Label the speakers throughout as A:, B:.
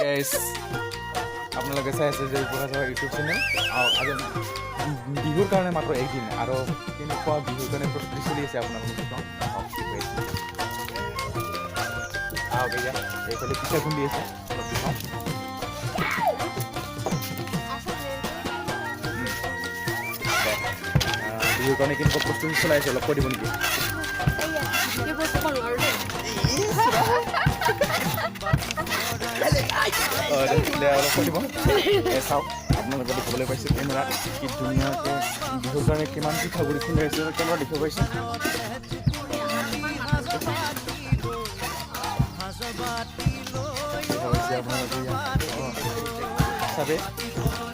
A: গাইছ, আপোনালোকে চাই আছে জয়প্ৰকাশ ইউটিউব চেনেল। আৰু আজি বিহুৰ কাৰণে মাত্ৰ একদিন আৰু কেনেকুৱা বিহুৰ কাৰণে প্ৰস্তুতি চলি আছে আপোনালোকক দেখুৱাম। আহক, দেখুৱাই আছোঁ। আহক, এয়া এইফালে পিঠা খুন্দি আছে, অলপ দেখুৱাম। দে। বিহুৰ কাৰণে কেনেকুৱা প্ৰস্তুতি চলাই আছে, অলপ কৈ দিব নেকি?
B: কৰোঁ আৰু দেই।
A: অঁ, দে, দে, অলপ কৈ দিব। এই চাওক, আপোনালোকে দেখিবলৈ পাইছে কেমেৰাত কি ধুনীয়াকৈ বিহুৰ কাৰণে কিমান পিঠাগুড়ি খুন্দি আছে। কেমেৰা দেখিব পাইছে। দেখা পাইছে আপোনালোকে ইয়াত। অঁ, চাবে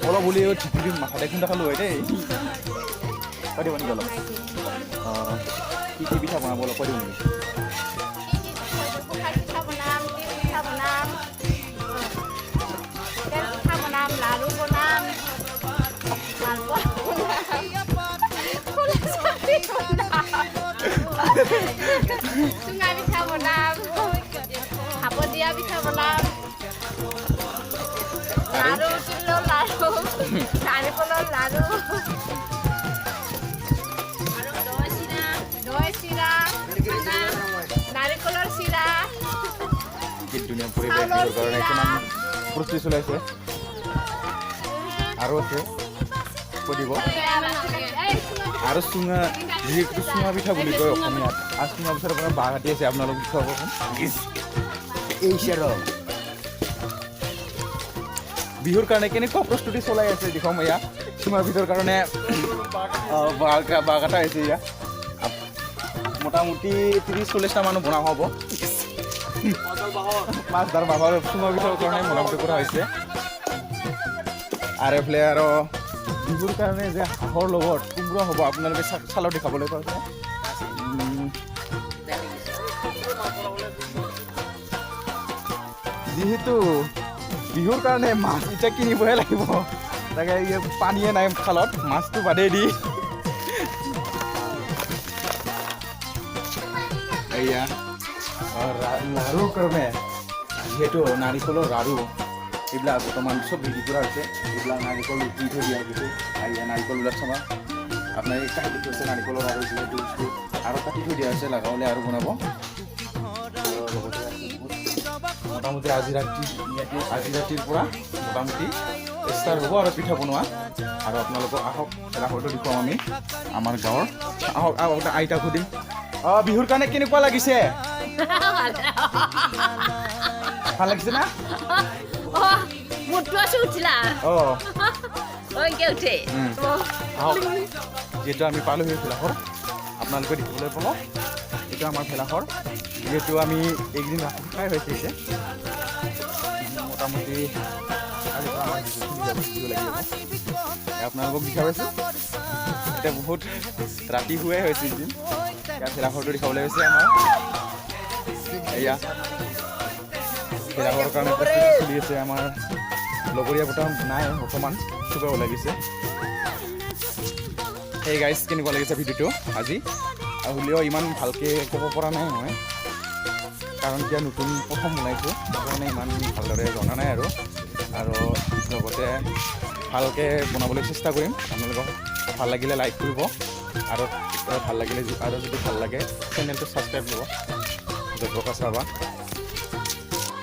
A: অলপ উলিয়াই ঢিকুৰি মাথাতে খুন্দা খালোঁ হয় দেই। কৈ দিব নেকি অলপ? অঁ, কি কি পিঠা বনাব, অলপ কৈ দিব নেকি?
B: শুকান পিঠা বনাম, তিল পিঠা বনাম, তেল পিঠা বনাম, লাড়ু বনাম, মালপোৱা বনাম, খোলা চাপৰি বনাম, চুঙা পিঠা বনাম, ভাপত দিয়া পিঠা বনাম, লাড়ু, তিলৰ লাড়ু, নাৰিকলৰ লাড়ু আৰু দৈ চিৰা, দৈ চিৰা, নাৰিকলৰ চিৰা।
A: কি ধুনীয়া পৰিৱেশ! বিহুৰ কাৰণে কিমান প্ৰস্তুতি চলাইছে আৰু আছে, কৈ দিব। আৰু চুঙা, যিহেতু চুঙা পিঠা বুলি কয় অসমীয়াত, আৰু চুঙা পিঠাৰ পৰা বাঁহ কাটি আছে, আপোনালোক দেখুৱাবচোন।
C: এই চেৰ।
A: বিহুৰ কাৰণে কেনেকুৱা প্ৰস্তুতি চলাই আছে দেখুৱাম। এয়া চুঙা পিঠাৰ কাৰণে বাঁহ কটা হৈছে। এয়া মোটামুটি 30-40টা মানুহ বনোৱা হ'ব। পাঁচডাল বাঁহৰ চুঙা পিঠাৰ কাৰণে মোটামুটি কৰা হৈছে। আৰু এইফালে আৰু বিহুৰ কাৰণে যে হাঁহৰ লগত কোমোৰা হ'ব, আপোনালোকে চালত দেখাবলৈ পাইছে। যিহেতু বিহুৰ কাৰণে মাছ এতিয়া কিনিবহে লাগিব, তাকে এই পানীয়ে নাই খালত, মাছটো বাদেই দি। এয়া লাড়ুৰ কাৰণে যিহেতু নাৰিকলৰ লাড়ু, এইবিলাক বৰ্তমান চব ৰেডি কৰা হৈছে। এইবিলাক নাৰিকল ৰুকি থৈ দিয়া গৈছে। আৰু ইয়াৰ নাৰিকলবিলাক চাবা, আপোনাৰ এই কাটি থৈছে নাৰিকলৰ লাড়ু, যিহেতু বস্তু আৰু কাটি থৈ দিয়া হৈছে, লগাবলৈ আৰু বনাব। আৰু লগতে আছে বহুত। মোটামুটি আজি ৰাতি ইয়াতে আজি ৰাতিৰ পৰা মোটামুটি ষ্টাৰ্ট হ'ব আৰু পিঠা বনোৱা। আৰু আপোনালোকক আহক, ভেলাঘৰটো দেখুৱাম আমি আমাৰ গাঁৱৰ। আহক, আহক, আইতাক সুধিম। অঁ, বিহুৰ কাৰণে কেনেকুৱা লাগিছে? ভাল লাগিছে না?
B: মোৰটো আছে উঠিলা।
A: অঁ।
B: এনেকে উঠে।
A: আহক, যিহেতু আমি পালোহি ভেলাঘৰ, আপোনালোকে দেখিবলৈ পাব এইটো আমাৰ ভেলাঘৰ। যিহেতু আমি এইকেইদিন ৰাতি খাই হৈছে এতিয়া মোটামুটি কালিৰ পৰা আমাৰ বিহুখিনি যাব, বিহু লাগি যাব। এয়া আপোনালোকক দেখা পাইছোঁ। এতিয়া বহুত ৰাতি শুৱাই হৈছে এইদিন। ইয়াত ভেলাঘৰটো দেখাবলৈ হৈছে আমাৰ। এয়া ভেলাঘৰৰ কাৰণে প্ৰস্তুতি চলি আছে। আমাৰ লগৰীয়া বৰ্তমান নাই, বৰ্তমান চুকাব লাগিছে। সেই গাইজ, কেনেকুৱা লাগিছে ভিডিঅ'টো আজি? আৰু হ'লেও ইমান ভালকৈ ক'ব পৰা নাই মই, কাৰণ কিয় নতুন প্ৰথম বনাইছোঁ, সেইকাৰণে ইমান ভালদৰে জনা নাই। আৰু আৰু লগতে ভালকৈ বনাবলৈ চেষ্টা কৰিম। আপোনালোকক ভাল লাগিলে লাইক কৰিব আৰু ভাল লাগিলে আৰু যদি ভাল লাগে চেনেলটো ছাবস্ক্ৰাইব কৰিব। জয়প্ৰকাশ ৰাভা।